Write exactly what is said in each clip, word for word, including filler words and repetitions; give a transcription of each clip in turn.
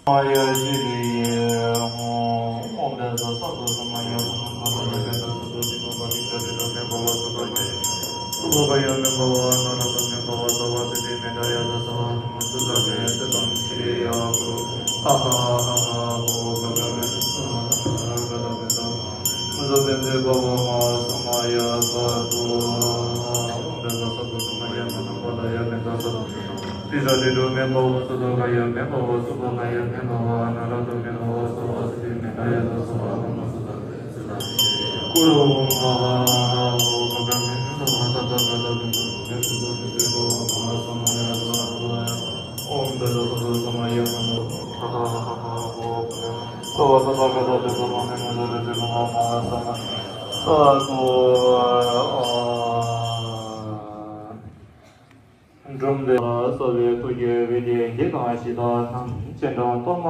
མ་ཡ་ཤི་རི་ཡེ་ཧོ། ཨོཾ་བཛྲ་སཏྭ་སོ་སོ་མ་ཡ་ཧོ། སུ་ཁ་ཡ་མེ་བ་བ་སུ་ཁ་ཡ་མེ་བ་བ་ཨ་ན་ར་ཏ་མེ་བ་བ་སརྦ་སིདྡྷི་མེ་ད་ཡ་ད་སྭཱ་ཧཱ། མ་སུ་ད་མེ་ཙི་ཏམ་ཤྲི་ཡ་གུ་རུ། ཧ་ཧ་ཧ་ཧ་ཧོ། ཁ་ཁ་མེ་ད་སྭཱ་ཧཱ། ཁ་ཁ་མེ་ད་སྭཱ་ཧཱ། མ་སུ་མེ་ཙི་བ་བ་མ་ཧཱ་ས་མ་ཡ་ས་ཏུ་ཨ་ཧ། ཨོཾ་བཛྲ་སཏྭ་སོ་སོ་མ་ཡ་ཧོ། ན་པ་ད་ཡ་མེ་ད་སྭཱ་ཧཱ། ཏྲི་ཤ་ཏྲི་ཏྲོ་མེ་བ་བ་སུ་ཏ་ཁ་ཡ་མེ་བ་བ་སུ་བ་ཁ་ཡ་མེ་བ་བ་ཨ་ན་ར་ཏ་མེ་བ་བ་སརྦ་སིདྡྷི་མེ་ད་ཡ་ད་སྭཱ་ཧཱ། ཨོཾ་མ་སུ་ཏ་ཀུ་རུ་ཧཱུྃ་ཧ་ཧ་ཧ་ཧ་ཧོ། ཁ་ཁ་མེ་ད་སྭཱ་ཧཱ། ད་ད་ག་ད་དུ་ད་དུ་མེ་སུ་ཏ་མེ་ཏེ་བ་བ་མ་ཧཱ་ས་མ་ཡ་ས་ཧ་ཏུ་ཨ་ཧ། ཨོཾ་བཛྲ་སཏྭ་སོ་སོ་མ་ཡ་ཧོ། ན་པ་ད་ཡ་མེ་ད་སྭཱ་ཧཱ། ཧ་ཧ་ཧ་ཧ་ཧོ། ཁ་ཁ་མེ་ད་སྭཱ་ཧཱ། ད་ད་ག་ད་དུ་ད་དུ་མེ་སུ་ཏ་མེ་ཏེ་བ་བ་མ་ཧཱ་ས་མ་ཡ་ས་ཧ་ཏུ་ཨ་ཧ། འབྲོམ་སྟོན་ལ་སོགས་པའི་ཐུགས་བསྐྱེད་བོད་ཀྱི་གཞི་དང་གཞི་བདག་རྣམས་སྤྱན་དྲངས་གཏོར་མ་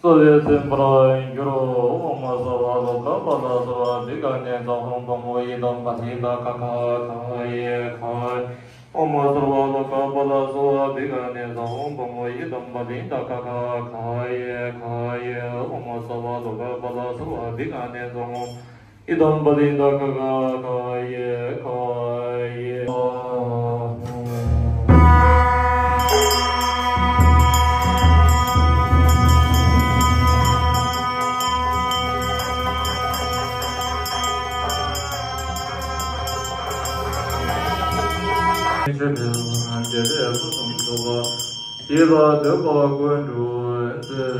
གསོལ་བས་ཚིམ་པར་གྱུར། ཨོཾ་སརྦ་ལོ་ཀ་པཱ་ལ་སརྦ་བི་ག་ནེ་ཛ་ཧོཾ་བཾ་ཨི་དམ་པཱ་ལི་ཏ་ག་ག་ག་ཡེ་ག་ཡེ། ཨོཾ་སརྦ་ལོ་ཀ་པཱ་ལ་སརྦ་བི་ག་ནེ་ཛ་ཧོཾ་བཾ་ཨི་དམ་པཱ་ལི་ཏ་ག་ག་ག་ཡེ་ག་ཡེ། ཨོཾ་སརྦ་ལོ་ཀ་པཱ་ལ་སརྦ་བི་ག་ནེ་ཛ་ཧོཾ་ཨི་དམ་པཱ་ལི་ཏ་ག་ག་ག་ཡེ་ག་ཡེ། ཞེས་པ་འདོད་པ་ཀུན་འགྲུབ་མཛོད།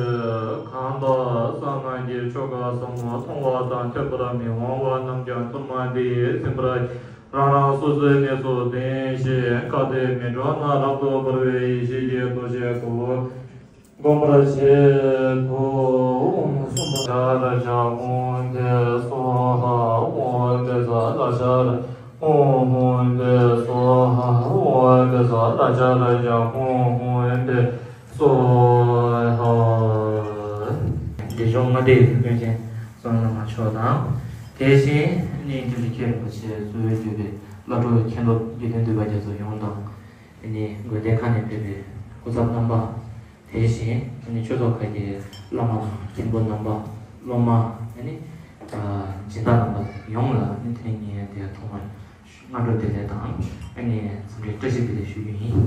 གང་དག་གསང་སྔགས་ཀྱི་ཆོ་ག་ཟབ་མོ་མཐོང་བ་དང་ཐོས་པར་མི་འོང་བ་རྣམས་ཀྱང་གཏོར་མ་འདི་ཡིས་ཚིམ་པར་རང་རང་སོ་སོའི་གནས་སུ་བརྟེན་ཞིང་བཀའ་དྲིན་མི་འགྲོ་ན་རབ་ཏུ་འབར་བའི་ཡེ་ཤེས་ཀྱི་ཐུགས་རྗེས་གུས་བསྐུལ་བསྒོམ་པར་བྱེད་དོ། ཨོཾ་སུམྦྷ་ཛ་ར་ཇ་ཧཱུྃ་ཏེ་སྭཱ་ཧཱ། ཨོཾ་ཏེ་ཛ་ར་ཇ་ར་ཧཱུྃ་ཧཱུྃ་ཏེ་སྭཱ་ཧཱ། ཨོཾ་ཏེ་ཛ་ར་ཇ་ར་ཇ་ཧཱུྃ་ཧཱུྃ་ཏེ་སྭཱ་ཧཱ། བདེ་མཆོག་ལྔ་སྡེ་ཀུན་མཁྱེན་བསོད་ནམས་བླ་མ་མཆོག་དང་། དེ་བཞིན་ནི་ཀུན་གྱི་མཁྱེན་པ་ཆེ་གཙོ་བོས་གཙོས་པའི་བླ་སྤྲུལ་མཁན་སློབ་དགེ་འདུན་འདུས་པ་རྒྱ་མཚོ་ཡོངས་དང་། ནི་དགོན་སྡེ་ཁག་ནས་ཕེབས་པའི་སྐུ་ཚབ་རྣམ་པ། དེ་བཞིན་ནི་ཆོས་ཚོགས་ཁག་གི་བླ་མ་དང་མཁན་པོ་རྣམ་པ། སློབ་མ། ནི་སྦྱིན་བདག་རྣམ་པ་ཡོངས་ལ་ནི་དེ་རིང་ངས་དེ་ཐོག་མར་སྔ་དྲོ་བདེ་ལེགས་དང་ནི་འཚམས་འདྲི་བཀྲ་ཤིས་བདེ་ལེགས་ཞུ་རྒྱུ་ཡིན།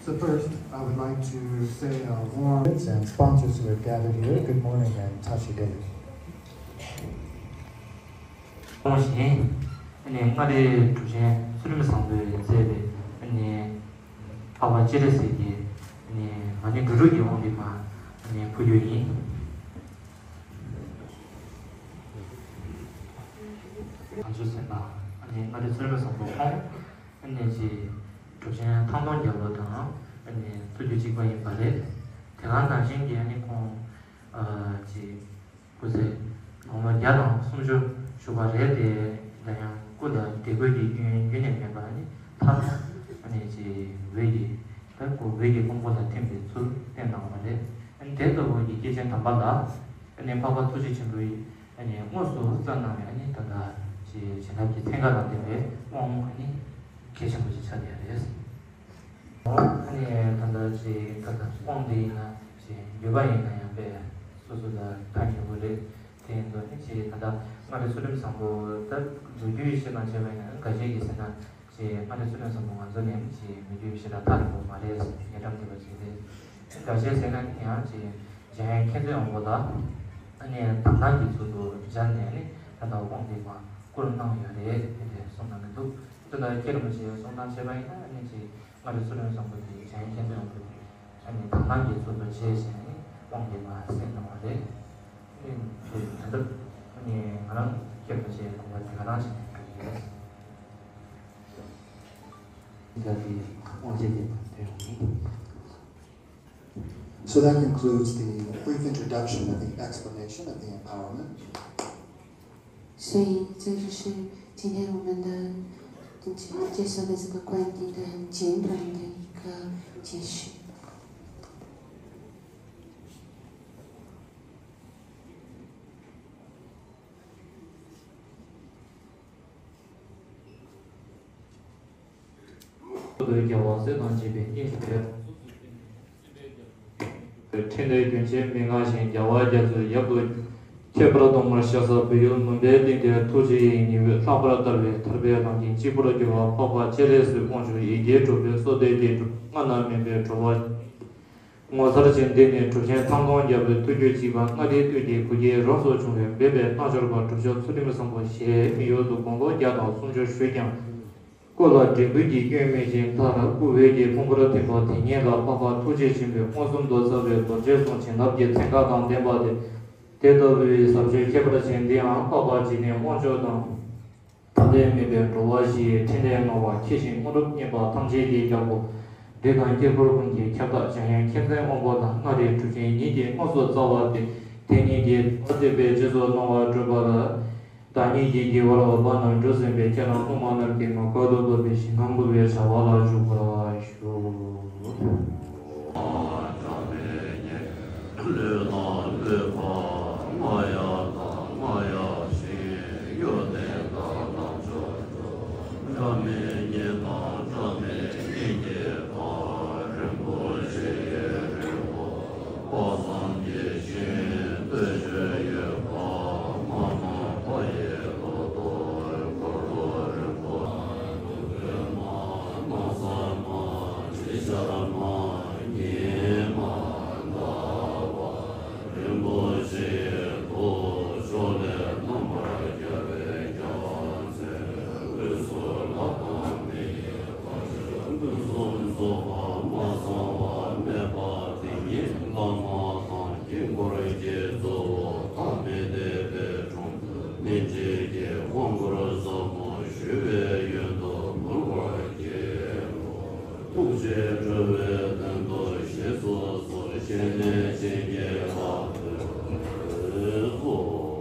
So first, I would like to say a warm and sponsors who have gathered here. Good morning and Tashi Delek. ཐོག་བཞིན། ཨ་ནི་མངའ་རིས་གྲུབ་ཆེན་ཚུལ་ཁྲིམས་བཟང་པོས་མཛད་པའི་ཨ་ནི་འཕགས་པ་སྤྱན་རས་གཟིགས་ཀྱི་ཨ་ནི་ང་ནི་འགྲོ་དྲུག་གི་དབང་དེ་མར་ཨ་ནི་ཕུལ་རྒྱུ་ཡིན། ང་ཚོའི་སེམས་པ་ཨ་ནི་མངའ་རིས་ཚུལ་ཁྲིམས་བཟང་པོ་ཁོང་ཨ་ནི་ཅིག་གྲུབ་ཆེན་ཐང་སྟོང་རྒྱལ་པོ་དང་ཨ་ནི་ཐུགས་རྒྱུད་གཅིག་པ་ཡིན་པ་རེད། དེ་ག་ནང་བཞིན་གྱི་ཨ་ནི་ཁོང་ཨ་ཅིག་སྐུ་ཚེ་དགུང་ལོ་བརྒྱ་དང་སུམ་ཅུ་བཞུགས་པ་རེད་དེ། ད་ཡང་སྐུ་ལ་བདེ་འཁོད་ཀྱི་རྒྱུན་རྒྱུན་ནས་མེད་པ་ནི་མཐར་ཨ་ནི་ཅིག་འོད་ཀྱི་ད་སྐུ་འོད་ཀྱི་ཀོང་པོ་ལ་ཐིམ་པའི་ཚུལ་བསྟན་གནང་བ་རེད། ཨ་ནི་དེ་ལྟ་བུ་གི་སྐྱེས་ཆེན་དམ་པ་ལ་ཨ་ནི་འཕགས་པ་ཐུགས་རྗེ་ཆེན་པོའི་ཨ་ནི་དངོས་སུ་བསྩལ་གནང་བའི་ཨ་ནི་ད་ལྟ་ཅིག་བྱིན་རླབས་ཀྱི་ཚན་ཁ་དང་ལྡན་པའི་དབང་ཨ་ནི་གལ་ཆེན་པོ་ཞིག་ཆགས་བསྡད་ཡོད་རེད། ཨ་ནི་ད་ལྟ་ཅིག་ད་ལྟ་དབང་འདི་ཡིན་ན་ཅིག་འགྱུར་བ་ཡིན་ན་ཡང་དཔེ་སོ་སོ་ལ་ཐག་ཉེ་པོ་རེད། དེ་ཡིན་དུས་ནི་ཅིག་ད་ལྟ་མངའ་རིས་ཚུལ་ཁྲིམས་བཟང་པོ་ད་མཛུབ་གུའི་ཡེ་ཤེས་དང་བཅས་པ་ཡིན་ན་འགའ་ཤས་ཀྱིས་ཟེར་ན་ཅིག་མངའ་རིས་ཚུལ་ཁྲིམས་བཟང་པོ་ང་ཚོ་ནས་ནི་ཅིག་མི་འགྱུར་ཞེ་དྲག་ཐག་རིང་པོ་མ་རེད་ཟེར་ཉེ་འགྲམ་དེ་པ་ཅིག་རེད། འགའ་ཤས་ཟེར་ན་ནི་ཡང་ཅིག་འཇམ་དབྱངས་མཁྱེན་བརྩེ་དབང་པོ་ལ་ཨ་ནི་དམ་ལམ་གྱི་ཚུལ་དུ་སྦྱར་ནས་ནི་ད་ལྟ་དབང་འདི་མར་བསྐུར་གནང་ཡོད་རེད། དེ་འདྲ་གསུངས་གནང་གི་འདུག་དེ་ལ་ཁྱེད་རང་ཞེས་གསུང་སྟངས་བྱས་པ་ཡིན་ན་ཨ་ནི་ཅིག་མངའ་རིས་ཚུལ་ཁྲིམས་བཟང་པོ་དེ་འཇམ་དབྱངས་མཁྱེན་བརྩེ་དབང་པོ་དེ་ཨ་ནི་དམ་ལམ་གྱི་ཚུལ་དུ་བྱས་ཤིང་ནི་དབང་དེ་མར་གསན་གནང་བ་རེད། ཨ་ནི་དེ་དེ་འདྲ་ཨ་ནི་ང་རང་ཁྱེད་རང་ཞེས་དགོངས་པ་དེ་ག་རང་བྱས་ནས་འགྲོ་གི་ཡོད། འདི་ལྟ་བུའི་དབང་ཆེན་ལྡན་པ་དེ་རང་ཡིན། So that concludes the brief introduction of the explanation of the empowerment. 所以这就是今天我们的，嗯，介绍的这个观点的简短的一个解释。ལོ་རྒྱལ་བ་སྲས་དང་བཅས་པའི་སྙིང་རྗེ་བའི་གྲོགས་སུ་གསོལ་ཞིང་འབྲེལ་བའི་ཕྲིན་ལས་རྒྱུན་ཆད་མི་མངའ་ཞིང་། རྒྱལ་བ་རྒྱ་མཚོའི་ཡབ་ཏུ། ཁྱད་པར་གདོང་དམར་ཤ་ཟ་བོད་ཡུལ་མུན་པའི་གླིང་འདིར། ཐུགས་རྗེ་ཡི་ཉི་འོད་ལྷག་པར་དར་བའི་ཐར་པའི་གླིང་རྒྱན། གཅིག་པུར་གྱུར་པ་འཕགས་པ་སྤྱན་རས་གཟིགས། དབང་ཕྱུག་ཡི་གེ་དྲུག་པའི་སྲོལ་གཏོད་ཀྱི་གྲུབ། སྔ་ན་མེད་པའི་གྲུབ་པ། ངོ་མཚར་ཅན་འདི་ནི་གྲུབ་ཆེན་ཐང་སྟོང་རྒྱལ་པོའི་ཐུགས་རྒྱུད་གཅིག་པ། ལྔ་སྡེའི་སྟོད་ཀྱི་གུར་དཀྱིལ་རོ་སོགས་བྱུང་བའི། འབེབས་པའི་རྣལ་འབྱོར་པ་གྲུབ་མཆོག་ཚུལ་ཁྲིམས་བཟང་པོ་ཞེས། མི་ཡུལ་དུ་དགུང་ལོ་བརྒྱ་དང་སུམ་ཅུ་བཞུགས་ཀྱང་། སྐུ་ལ་དྲན་སྐུལ་གྱི་སྐྱོན་མེད་ཅིང་། མཐར་སྐུ་འོད་ཀྱི་ཕུང་པོར་ཐིམ་པ་དེ་ཉིད་ལ། འཕགས་པ་ཐུགས་རྗེ་ཆེན་པོས་མངོན་སུམ་དུ་བརྩམས་པའི་རྡོ་རྗེ་གསུང་བྱིན་རླབས་ཀྱི་ཚན་ཁ་དང་ལྡན་པ་སྟེ། དེ་ལྟ་བུའི་ཟབ་ཆོས་ཁྱད་པར་ཅན་འདི་ཡང་འཕགས་པ་འཇིག་རྟེན་དབང་ཕྱུག་དང་། ཐ་དད་མེད་པའི་འགྲོ་བ་བཞིའི་འཕྲིན་ལས་མངའ་བ། མཁས་ཤིང་དངོས་གྲུབ་བརྙེས་པ་ཐམས་ཅད་ཀྱི་རྒྱལ་པོ། འདྲེ་དང་དཀྱིལ་འཁོར་ཀུན་གྱི་ཁྱབ་བདག་འཇམ་དབྱངས་མཁྱེན་བརྩེ་དབང་པོ་དང་། མངའ་རིས་གྲུབ་ཆེན་ཉིད་ཀྱིས་དངོས་སུ་སྩལ་བ་སྟེ། དེ་ཉིད་ཀྱི་བདག་བསྟོད་པའི་རྗེས་སུ་གནང་བ་སྒྲུབ་པ་ལ། བདག་ཉིད་ཀྱི་དགེ་བར་འོས་པ་རྣམས་སྒྲུབ་ཟིན་པས། ཁྱེད་རང་སློབ་མ་རྣམས་ཀྱིས་ངག་བཀའ་ལུང་པ་པའི་ཞིང་ཁམས་འབུལ་བའི་བྱ་བ་ལ་འཇུག་པར་ཞུ། ཐུགས་རྗེས་སྤྲུལ་པའི་དོན་དུ་བཞེས་སུ་གསོལ། སྤྱན་རས་གཟིགས་ཀྱི་ལག་ཏུ་གསོལ།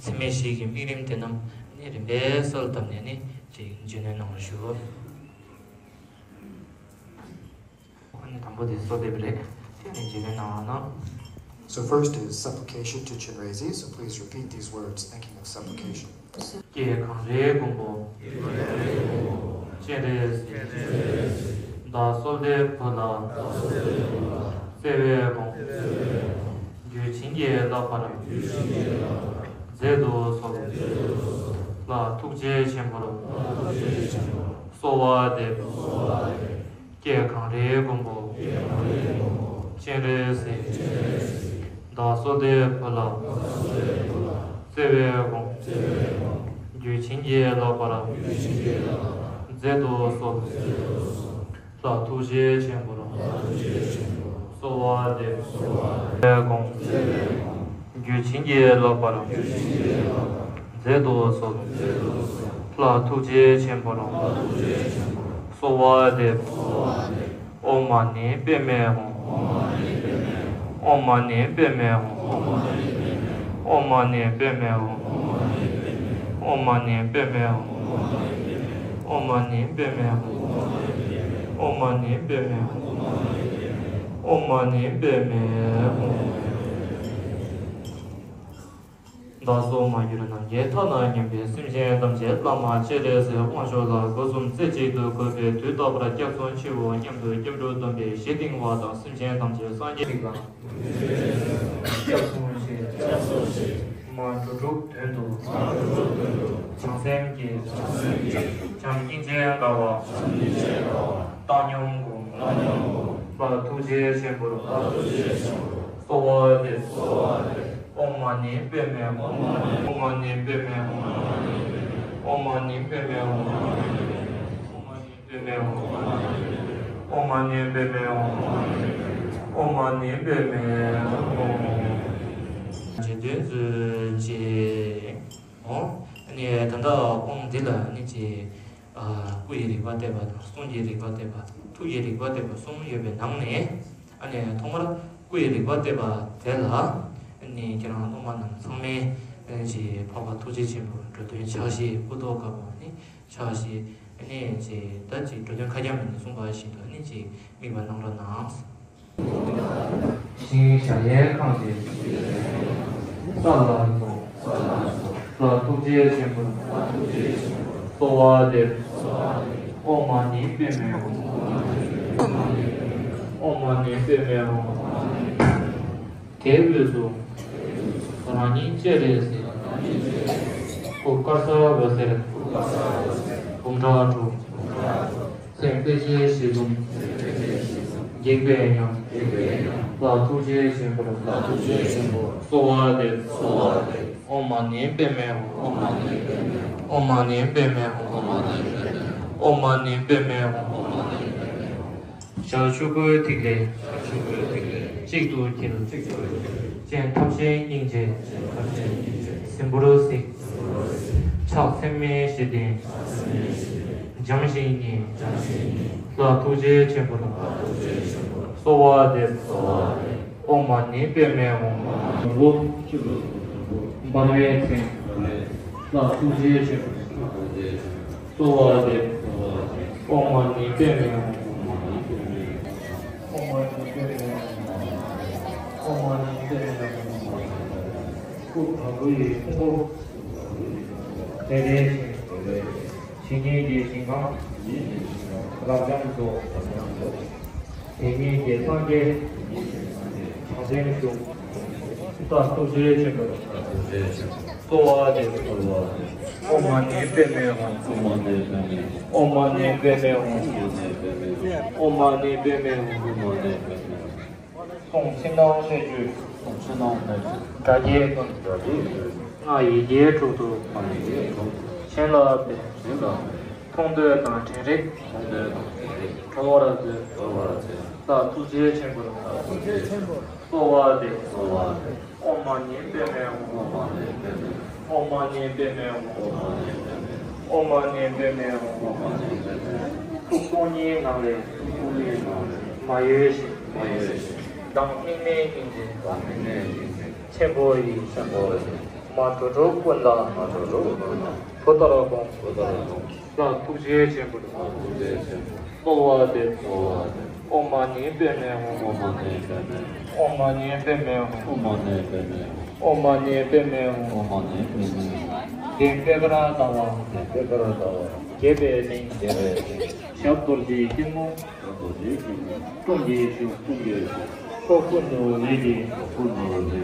འཚེ་མེད་ཞིག་གི་དམིགས་རིམ་དེ་རྣམས་ནི་རིམ་པས་གསལ་བཏབ་ནས་ནི་ཅིག་རྗེས་ནས་གནང་ཞུ། ཨ་ནི་དང་པོ་དེ་གསོལ་འདེབས་རེད། དེ་ནས་རྗེས་ནས་གནང་བ་ན། So first is supplication to Chenrezig, so please repeat these words thinking of supplication. སྐྱེ་གངས་རིའི་མགོན་པོ། སྤྱན་རས་གཟིགས། བདག་གསོལ་འདེབས་ཕུལ་ལ། བརྩེ་བའི་དགོངས། རྒྱུད་བྱིན་གྱིས་བརླབ་པར། མཛད་དུ་གསོལ། ལྷ་ཐུགས་རྗེ་ཆེན་པོར། གསོལ་བ་འདེབས། སྐྱེ་གངས་རིའི་མགོན་པོ། སྤྱན་རས་གཟིགས། བདག་གསོལ་འདེབས་ཕུལ་ལ། བརྩེ་བའི་དགོངས། རྒྱུད་བྱིན་གྱིས་བརླབ་པར། མཛད་དུ་གསོལ། ལྷ་ཐུགས་རྗེ་ཆེན་པོར། གསོལ་བ་འདེབས། བརྩེ་བའི་དགོངས། རྒྱུད་བྱིན་གྱིས་བརླབ་པར། མཛད་དུ་གསོལ། ལྷ་ཐུགས་རྗེ་ཆེན་པོར། གསོལ་བ་འདེབས། ཨོཾ་མ་ཎི་པདྨེ་ཧཱུྃ། ཨོཾ་མ་ཎི་པདྨེ་ཧཱུྃ། ཨོཾ་མ་ཎི་པདྨེ་ཧཱུྃ། ཨོཾ་མ་ཎི་པདྨེ་ཧཱུྃ། ཨོཾ་མ་ཎི་པདྨེ་ཧཱུྃ། ཨོཾ་མ་ཎི་པདྨེ་ཧཱུྃ། ཨོཾ་མ་ཎི་པདྨེ་ཧཱུྃ། བདག་སོགས་མ་གྱུར་ནམ་མཁའི་མཐའ་དང་མཉམ་པའི་སེམས་ཅན་ཐམས་ཅད་བླ་མ་སྤྱན་རས་གཟིགས་དབང་ཕྱུག་ལ་སྒོ་གསུམ་རྩེ་གཅིག་ཏུ་གུས་པས་དུས་རྟག་པར་སྐྱབས་སུ་མཆིའོ་སྙམ་དུ་སྐྱབས་འགྲོ་སྡོམ་པའི་གཞི་བཏིང་བ་དང་། སེམས་ཅན་ཐམས་ཅད་སངས་རྒྱས་ཀྱི་ལ། སྐྱབས་སུ་མཆི། སྐྱབས་སུ་མཆི། མ་འགྲོ་དྲུག་དོན་དུ། མ་འགྲོ་དྲུག་དོན་དུ། བྱང་སེམས་ཀྱི། བྱང་སེམས་ཀྱི། བྱམས་སྙིང་རྗེ་དགའ་བ། བྱམས་སྙིང་རྗེ་དགའ་བ། བཏང་སྙོམས་སྒོམ། བཏང་སྙོམས་སྒོམ། ལྷ་ཐུགས་རྗེ་ཆེན་པོར། ལྷ་ཐུགས་རྗེ་ཆེན་པོར། གསོལ་བ་འདེབས། གསོལ་བ་འདེབས། ཨོཾ་མ་ཎི་པདྨེ་ཧཱུྃ། ཨོཾ་མ་ཎི་པདྨེ་ཧཱུྃ། ཨོཾ་མ་ཎི་པདྨེ་ཧཱུྃ། ཨོཾ་མ་ཎི་པདྨེ་ཧཱུྃ། ཨོཾ་མ་ཎི་པདྨེ་ཧཱུྃ། ཨོཾ་མ་ཎི་པདྨེ་ཧཱུྃ། རྗེས་ཟློས་མཛོད་ཅིག། ཨོ། ཨ་ནི་ད་ལྟ་ཨོཾ་འདི་ལ་ཨ་ནི་ཅིག། ཨ། སྐུ་ཡི་རིག་པ་བསྟན་པ་དང་གསུང་གི་རིག་པ་བསྟན་པ། ཐུགས་ཀྱི་རིག་པ་བསྟན་པ་གསུམ་ཡོད་པའི་ནང་ནས། ཨ་ནི་ཐོག་མར་སྐུ་ཡི་རིག་པ་བསྟན་པ་དེ་ལ། ཨ་ནི་ཁྱེད་རང་སློབ་མ་རྣམས་ཚང་མས་ཨ་ནི་ཅིག་འཕགས་པ་ཐུགས་རྗེ་ཆེན་པོའི་འགྲོ་དོན་ཕྱག་བཞེས་སྐུ་ཐོག་ཁ་པོ་ནི། ཕྱག་བཞེས། ཨ་ནི་ཅིག་ད་ཅིག་འགྲོ་དོན་མཁའ་ཁྱབ་མི་ནི་གསུངས་པ་བཞིན་དུ་ཨ་ནི་ཅིག་དམིགས་པ་གནང་རོགས་གནང་། ཞིང་གཞལ་ཡས་ཁང་གི་ས་ལ་སོགས། ལྷ་ཐུགས་རྗེ་ཆེན་པོར་གསོལ་བ་འདེབས། ཨོཾ་མ་ཎི་པདྨེ་ཧཱུྃ། ཨོཾ་མ་ཎི་པདྨེ་ཧཱུྃ། དེའི་དབུས་སུ་རང་ཉིད་སྤྱན་རས་གཟིགས། སྐུ་དཀར་གསལ་འོད་ཟེར་འབུམ་ཕྲག་དྲུག། མཚན་དཔེ་བྱད་བཞི་འཛུམ། སྒེག་པའི་ཉམས། ལྷ་ཐུགས་རྗེ་ཆེན་པོར། ལྷ་ཐུགས་རྗེ་ཆེན་པོར། གསོལ་བ་འདེབས། གསོལ་བ་འདེབས། ཨོཾ་མ་ཎི་པདྨེ་ཧཱུྃ། ཨོཾ་མ་ཎི་པདྨེ་ཧཱུྃ། ཨོཾ་མ་ཎི་པདྨེ་ཧཱུྃ། ཨོཾ་མ་ཎི་པདྨེ་ཧཱུྃ། ཨོཾ་མ་ཎི་པདྨེ་ཧཱུྃ། ཨོཾ་མ་ཎི་པདྨེ་ཧཱུྃ། ཞལ་ཆུ་བོའི་ཐིག་ལེ། ཞལ་ཆུ་བོའི་ཐིག་ལེ། གཅིག་ཏུ་འཁྱིལ། གཅིག་ཏུ་འཁྱིལ། སྤྱན་ཐམས་ཅད་སྙིང་རྗེ། སྤྱན་ཐམས་ཅད་སྙིང་རྗེ། སིམ་པོར་གཟིགས། སིམ་པོར་གཟིགས། ཕྱག་འཚལ་མའི་གཞི་རྟེན། ཕྱག་འཚལ་མའི་གཞི་རྟེན། འཇམ་ཞིང་མཉེན། འཇམ་ཞིང་མཉེན། ལྷ་ཐུགས་རྗེ་ཆེན་པོར། ལྷ་ཐུགས་རྗེ་ཆེན་པོར། གསོལ་བ་འདེབས། གསོལ་བ་འདེབས། ཨོཾ་མ་ཎི་པདྨེ་ཧཱུྃ། འབར་བའི་མཚན། ལྷ་ཐུགས་རྗེ་ཆེན་པོར། ལྷ་ཐུགས་རྗེ་ཆེན་པོར། གསོལ་བ་འདེབས། ཨོཾ་མ་ཎི་པདྨེ་ཧཱུྃ། ཨོཾ་མ་ཎི་པདྨེ་ཧཱུྃ། ཨོཾ་མ་ཎི་པདྨེ་ཧཱུྃ། སྐུ་དྭགས་པོ་ཡི་ཕུང་པོ། དེ་ལས་བཞེངས། བཞེངས་མཁན་གྱི་ཞིང་ཁམས། རབ་འབྱམས་སུ། དེ་ཉིད་ཀྱི་སངས་རྒྱས། བྱང་སེམས་བཞུགས། ལྷ་ཐུགས་རྗེ་ཆེན་པོར། གསོལ་བ་འདེབས། ཨོཾ་མ་ཎི་པདྨེ་ཧཱུྃ། ཨོཾ་མ་ཎི་པདྨེ་ཧཱུྃ། ཨོཾ་མ་ཎི་པདྨེ་ཧཱུྃ། གསུང་ཕྱི་ནང་གནད་བཅུ། གསུང་ཕྱི་ནང་གནད་བཅུ། སྒྲ་བརྒྱད་ཀུན། སྒྲ་བརྒྱད་ཀུན། སྔགས་ཡི་གེ་དྲུག་ཏུ། སྔགས་ཡི་གེ་དྲུག་ཏུ། བྱིན་རླབས་པས། བྱིན་རླབས་པས། མཐོང་ཐོས་དང་དྲན་རེག། མཐོང་ཐོས་དང་དྲན་རེག། གྲོལ་བར་མཛོད། གྲོལ་བར་མཛོད། ལྷ་ཐུགས་རྗེ་ཆེན་པོར། ལྷ་ཐུགས་རྗེ་ཆེན་པོར། གསོལ་བ་འདེབས། གསོལ་བ་འདེབས། ཨོཾ་མ་ཎི་པདྨེ་ཧཱུྃ། ཨོཾ་མ་ཎི་པདྨེ་ཧཱུྃ། ཨོཾ་མ་ཎི་པདྨེ་ཧཱུྃ། ཨོཾ་མ་ཎི་པདྨེ་ཧཱུྃ། ཐུགས་སྟོང་ཉིད་ངང་ལས། ཐུགས་སྟོང་ཉིད་ངང་ལས། མ་གཡོས་ཤིང་། མ་གཡོས་ཤིང་། བདག་དམིགས་མེད་སྙིང་རྗེ། བདག་དམིགས་མེད་སྙིང་རྗེ། ཆེན་པོ་ཡི། ཆེན་པོ་ཡི། མ་འགྲོ་དྲུག་ཀུན་ལ། མ་འགྲོ་དྲུག་ཀུན་ལ། བུ་ལྟར་དགོངས། བུ་ལྟར་དགོངས། ལྷ་ཐུགས་རྗེ་ཆེན་པོར། ལྷ་ཐུགས་རྗེ་ཆེན་པོར། གསོལ་བ་འདེབས། གསོལ་བ་འདེབས། ཨོཾ་མ་ཎི་པདྨེ་ཧཱུྃ། ཨོཾ་མ་ཎི་པདྨེ་ཧཱུྃ། ཨོཾ་མ་ཎི་པདྨེ་ཧཱུྃ། ཨོཾ་མ་ཎི་པདྨེ་ཧཱུྃ། ཨོཾ་མ་ཎི་པདྨེ་ཧཱུྃ། གདན་པད་དཀར་ཟླ་བ། གདན་པད་དཀར་ཟླ་བ། རྒྱས་པའི་གླིང་། རྒྱས་པའི་གླིང་། ཞབས་རྡོ་རྗེའི་སྐྱིལ་མོ། ཞབས་རྡོ་རྗེའི་སྐྱིལ་མོ། ཀྲུང་གིས་བཞུགས། ཀྲུང་གིས་བཞུགས། ཕྱོགས་ཀུན་ཏུ་ལས་ཀྱི། ཕྱོགས་ཀུན་ཏུ་ལས་ཀྱི།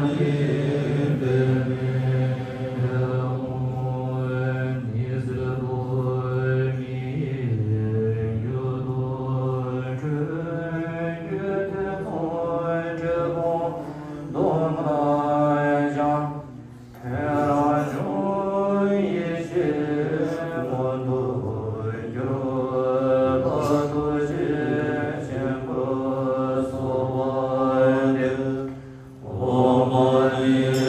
སྒྲ་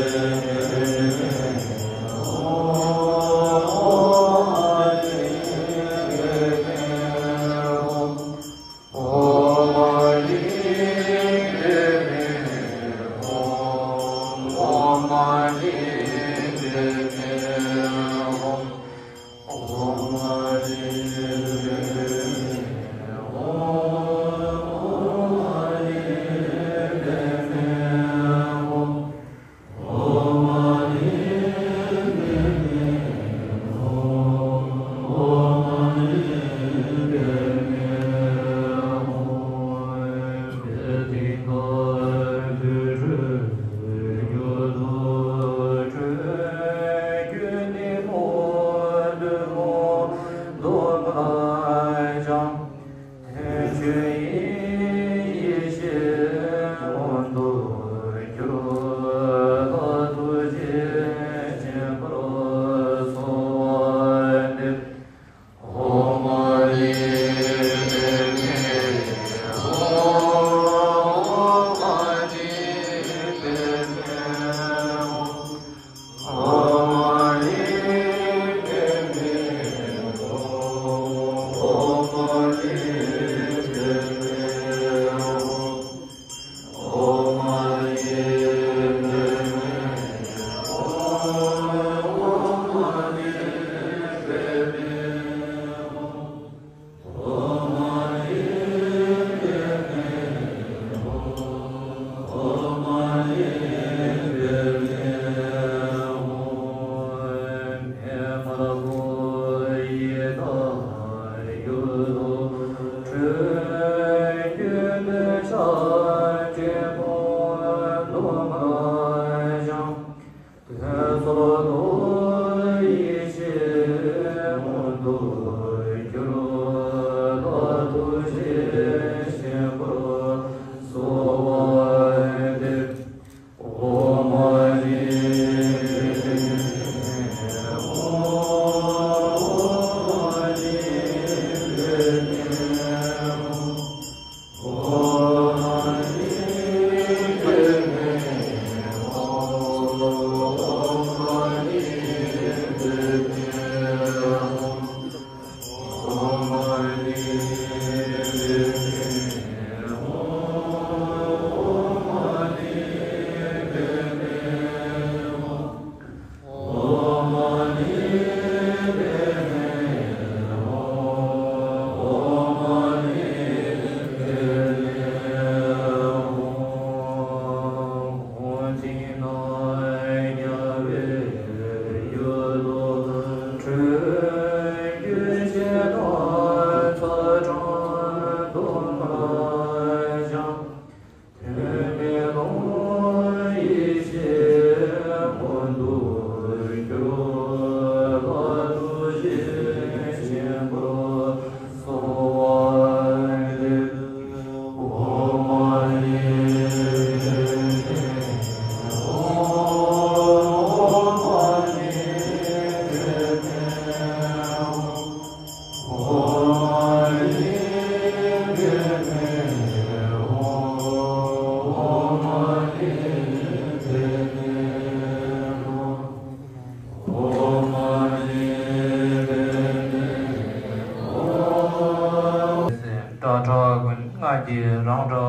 གྲགས་ཀུན་ལྔ་གྱི་རང་སྒྲ།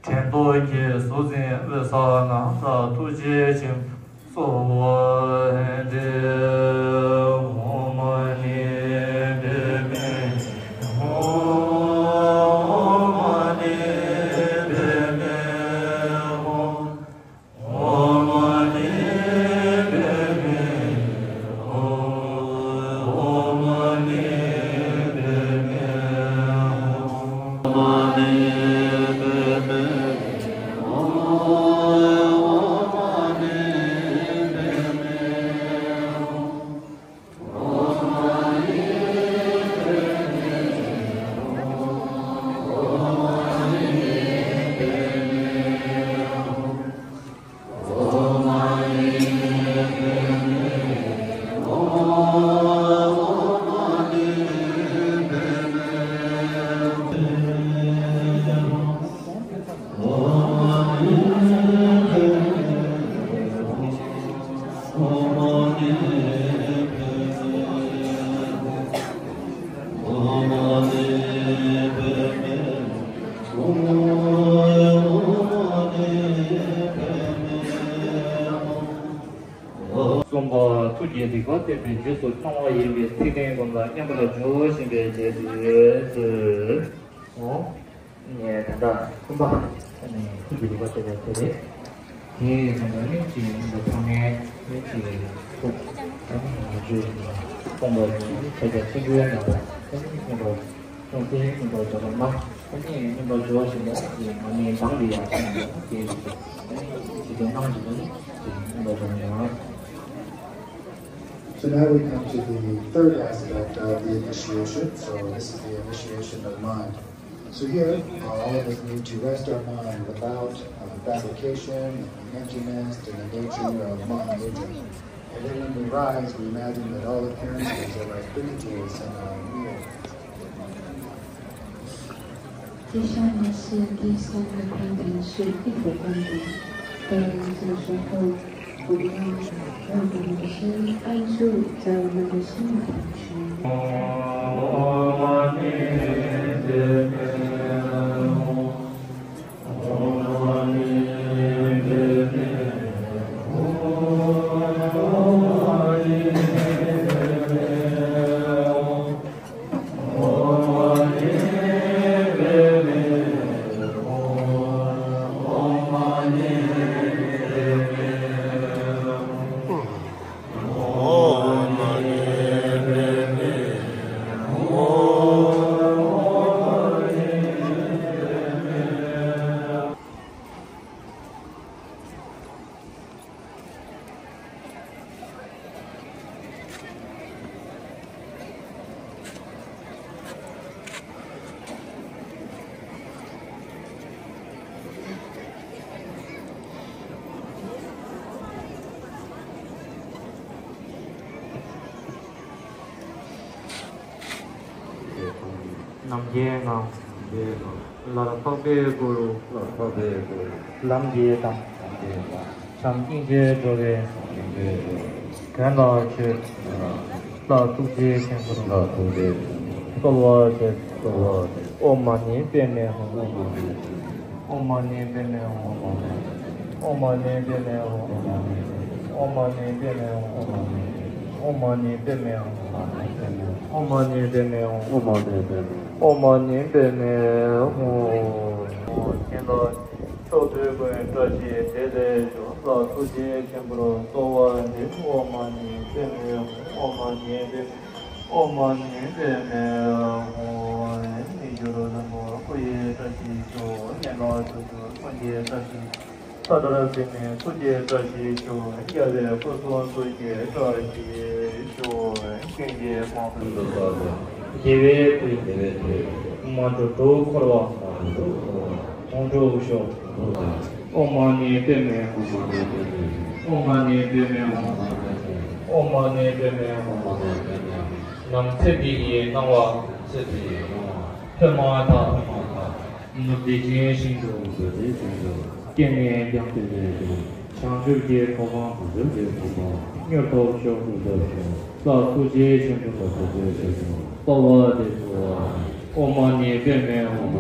དྲན་རྟོག་གི་གཟུགས་འཛིན་འོད་གསལ་ངང་ལ་ཐུགས་རྗེ་ཆེན་པོ་གསོལ་བ་འདེབས། ཨོཾ་མ་ཎི་པདྨེ་ཧཱུྃ། ཨོཾ་མ་ཎི་པདྨེ་ཧཱུྃ། ཨོཾ་མ་ཎི་པདྨེ་ཧཱུྃ། ཨོཾ་མ་ཎི་པདྨེ་ཧཱུྃ། ཨོཾ་མ་ཎི་པདྨེ་ཧཱུྃ། ཨོཾ་མ་ཎི་པདྨེ་ཧཱུྃ། གསུམ་པ། ཐུགས་ཀྱི་རིག་པ་བརྟན་པའི་རྗེས་སུ་འབྲང་བ་ཡིན་པས་ཚིག་དོན་སྒོམ་ལ་མཉམ་པར་འཇོག་བཞིན་པའི་རྗེས་སུ། ངས་ད་ལྟ་གསུམ་པ་ནས་ཐུགས་ཀྱི་རིག་པ་བརྟན་པའི་ཚེ་རེད། དེའི་ནང་ལ་ནི་ཅིག་ཡིན་པ་ཚང་མས་ནི་ཅིག་ཐུགས་ད་ནི་ང་ཚོས་གསུངས་པ་ནི་བྱ་བྱ་ཆེན་པོའི་ནང་ལ་ད་ནི་མཉམ་པར། ཅུང་ཟད་སྙིང་པོ་འཇོག་པ་ན། ཨ་ནི་སྙིང་པོ་འཇོག་བཞིན་པ་ཡིན་ན་ནི་མདང་གི་ཡང་ཅི་ན་ཡང་དེ་ཞིག་ཨ་ནི་ཞིག་ཏུ་སྣང་བཞིན་པ་ནི་སྙིང་པོ་འཇོག་ཡང་། So now we come to the third aspect of the initiation. So this is the initiation of mind. So here, uh, all of us need to rest our mind without uh, fabrication, emptiness, and the nature of mind nature. And then when we rise, we imagine that all appearances are like images and are real. 地上的事，地上的观点是一体观点。当然，这时候我们要让我们的心安住在我们的心里。 ནམ་མཁའི་ངང་། ལར་འཕགས་པའི་སྐུ་རུ། ལམ་འདི་དང་། བྱམས་སྙིང་རྗེ་འགྲོ་བའི། དོན་ལ་སྤྱོད། ལྷ་ཐུགས་རྗེ་ཆེན་པོར། གསོལ་བ་འདེབས། ཨོཾ་མ་ཎི་པདྨེ་ཧཱུྃ། ཨོཾ་མ་ཎི་པདྨེ་ཧཱུྃ། ཨོཾ་མ་ཎི་པདྨེ་ཧཱུྃ། ཨོཾ་མ་ཎི་པདྨེ་ཧཱུྃ། ཨོཾ་མ་ཎི་པདྨེ་ཧཱུྃ། ཨོཾ་མ་ཎི་པདྨེ་ཧཱུྃ། ཨོཾ་མ་ཎི་པདྨེ་ཧཱུྃ། ཨོཾ་མ་ཎི་པདྨེ་ཧཱུྃ། མཆོག་ཐུན་མོང་བཀྲ་ཤིས་བདེ་ལེགས་ཤོག་ལྷ་ཐུགས་རྗེ་ཆེན་པོར་གསོལ་བ་འདེབས། ཨོཾ་མ་ཎི་པདྨེ་ཧཱུྃ། ཨོཾ་མ་ཎི་པདྨེ། ཨོཾ་མ་ཎི་པདྨེ་ཧཱུྃ། མི་འགྱུར་བ་དང་པོ་སྐུ་ཡི་བཀྲ་ཤིས་ཤོག །གཉན་ལགས་ཆོས་སྐྱོང་སྐུ་གཉིས་བཀྲ་ཤིས། ལྷ་དར་ཟེར་མི་སྐུ་གཉིས་བཀྲ་ཤིས་ཤོག །རྒྱལ་བའི་སྐུ་གསུང་ཐུགས་ཀྱི་བཀྲ་ཤིས་ཤོག །ཀུན་གྱི་དབང་དུ་དགེ་བའི་མཐུ། དགེ་བའི་མཐུ། མ་འགྲོ་དྲུག་འཁོར་བ། མ་འགྲོ་དྲུག་འཁོར་བ། དོང་སྤྲུགས་ཤོག །ཨོཾ་མ་ཎི་པདྨེ་ཧཱུྃ། ཨོཾ་མ་ཎི་པདྨེ་ཧཱུྃ། ཨོཾ་མ་ཎི་པདྨེ་ཧཱུྃ། ཨོཾ་མ་ཎི་པདྨེ་ཧཱུྃ། ནམ་ཚེ་འདི་ཡི་སྣང་བ། ཚེ་འདི་ཡི་སྣང་བ། ཐོན་མ་ཐག་ཐོན་མ་ཐག་ནུབ་བདེ་ཆེན་ཞིང་དུ། ནུབ་བདེ་ཆེན་ཞིང་དུ། སྐྱེས་ནས་ཀྱང་། སྐྱེས་ནས་ཀྱང་། བྱང་ཆུབ་ཀྱི་གོ་འཕང་། བྱང་ཆུབ་ཀྱི་གོ་འཕང་། མྱུར་ཐོབ་ཤོག །མྱུར་ཐོབ་ཤོག །ལྷ་ཐུགས་རྗེ་ཆེན་པོ། ལྷ་ཐུགས་རྗེ་ཆེན་པོ། གསོལ་བ་འདེབས་སོ། ཨོཾ་མ་ཎི་པདྨེ་ཧཱུྃ།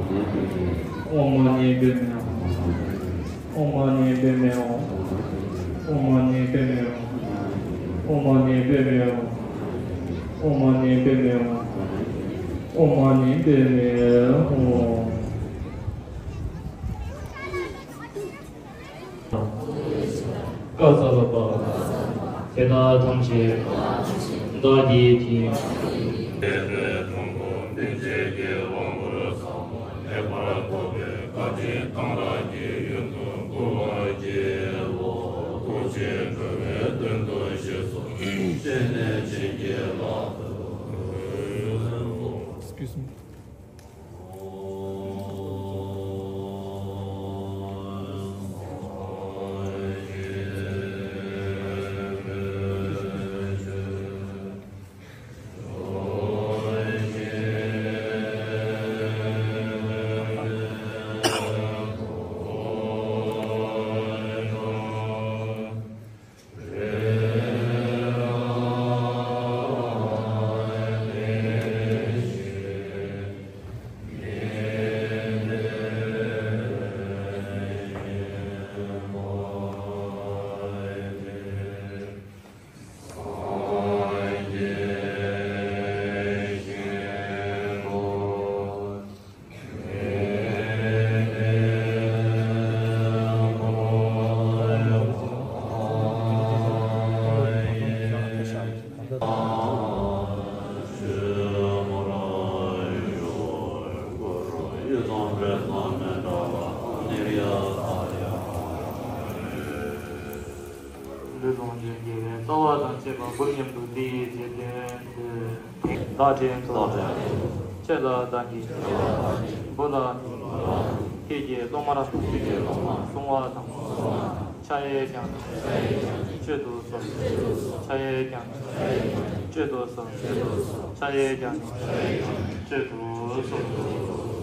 ཨོཾ་མ་ཎི་པདྨེ་ཧཱུྃ། ཨོཾ་མ་ཎི་པདྨེ་ཧཱུྃ། ཨོཾ་མ་ཎི་པདྨེ་ཧཱུྃ། ཨོཾ་མ་ཎི་པདྨེ་ཧཱུྃ། ཨོཾ་མ་ཎི་པདྨེ་ཧཱུྃ། ཨོཾ་མ་ཎི་པདྨེ་ཧཱུྃ། བཀའ་སྩལ་པ། དེ་དག་ཐམས་ཅད་བདག་གིས་ཀྱང་། Excuse me. ལུས་ལོངས་སྤྱོད་དགེ་བའི་རྩ་བ་དང་བཅས་པ་མགུར་མཉམ་དུ་འདི་ཡི་རྗེས་ཟློས་དེ། བདག་བྲན་དུ་བདག་བྲན་དུ་ཁྱེད་ལ་བདག་གིས་བདག་གིས་བུ་ལ་བུ་ལ་ཁྱེད་ཀྱི་སློབ་མར་ཁྱེད་ཀྱི་སློབ་མར་བསྲུང་བ་དང་བསྲུང་བ་དང་ཕྱག་གཡས་བརྐྱངས་ནས་ཕྱག་གཡས་བརྐྱངས་ནས་སྤྱོད་དུ་གསོལ། ཕྱག་གཡས་བརྐྱངས་ནས་སྤྱོད་དུ་གསོལ། ཕྱག་གཡས་བརྐྱངས་ནས་སྤྱོད་དུ་གསོལ། ཕྱག་གཡས་བརྐྱངས་ནས་སྤྱོད་དུ་གསོལ།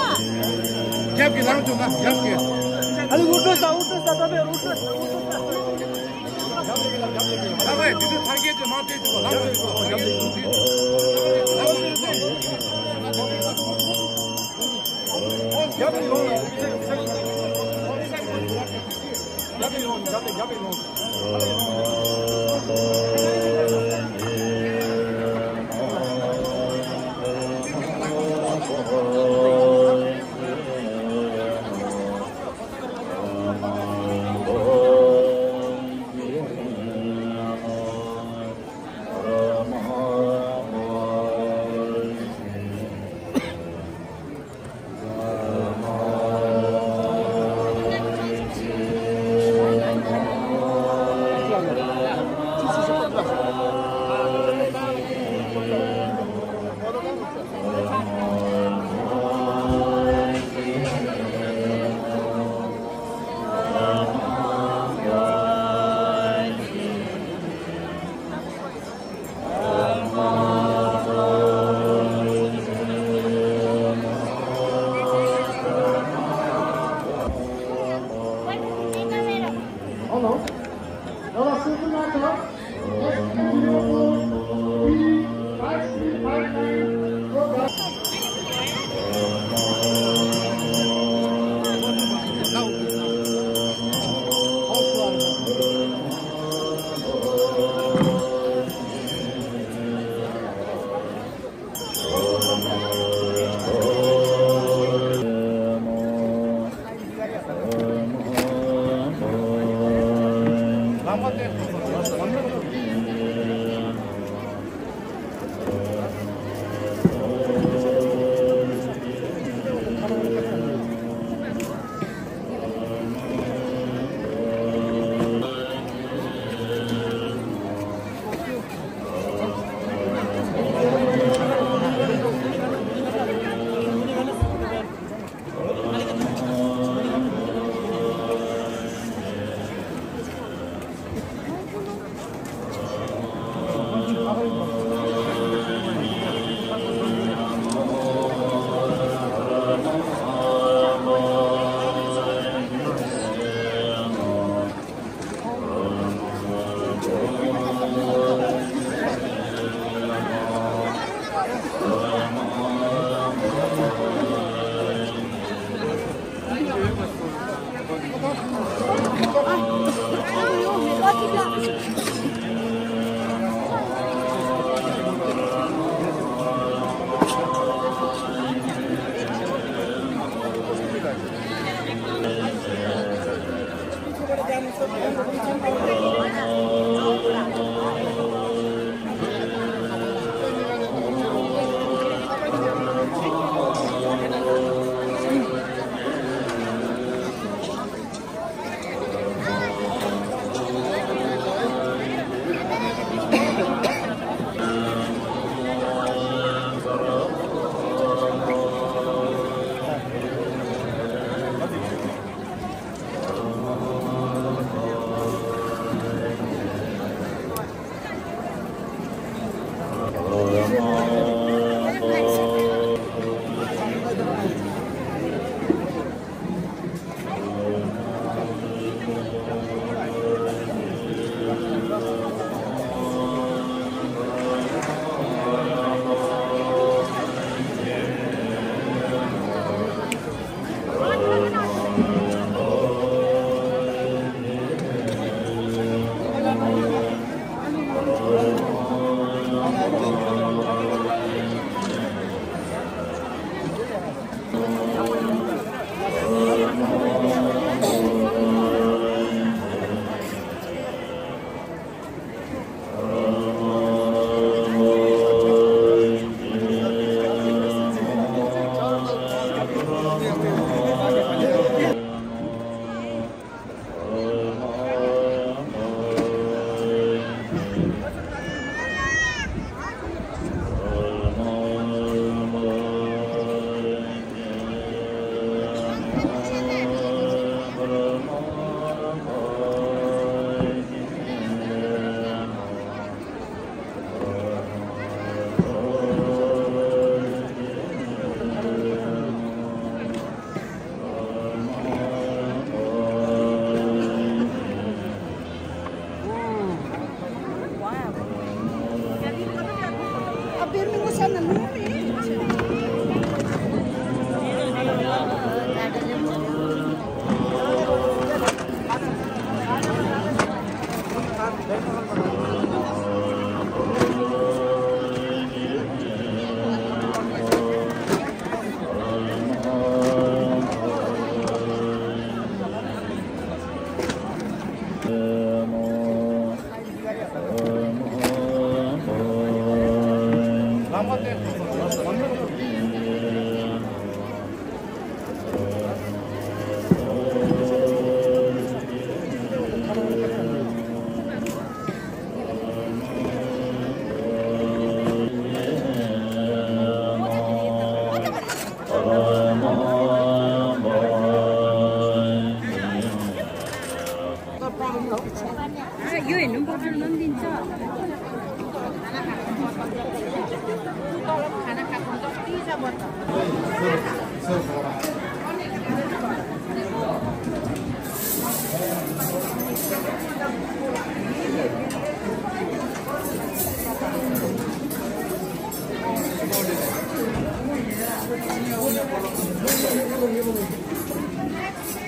རྒྱབ་ཀྱི་ལངས་བྱུང་ན་རྒྱབ་ཀྱི། ཨ་ནི་འུར་སྒྲོག་ས་འུར་སྒྲོག་ས་ད་བས་འུར་སྒྲོག་ས་འུར་སྒྲོག་ས། ལགས་བས་དེ་དུས་ཚར་སྐད་དུ་མ་བལྟས་ཅིག་གོ་ལགས་བས་ཅིག་གོ་རྒྱབ་ལས་ཅིག་གོ་རྒྱབ་ལས་ཡོང་ལ། རྒྱབ་ལས་ཡོང་རྒྱབ་ལས་ཡོང་།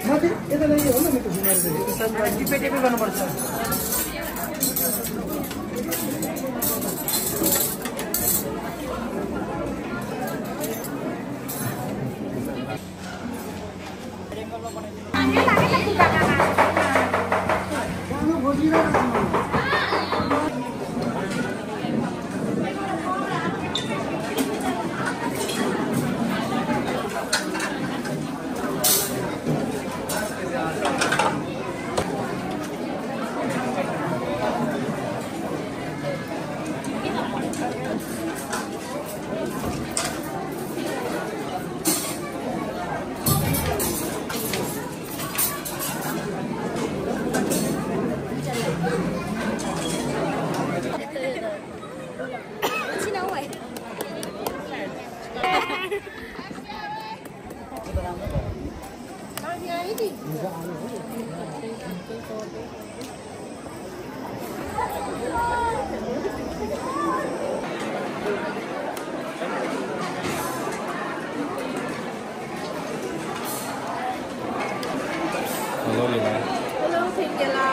माथि यता लागि हो न, मिठो सुनेर चाहिँ यता साइडमा टिपेटिपे गर्नुपर्छ। Hello, Lina. Hello, Pengela.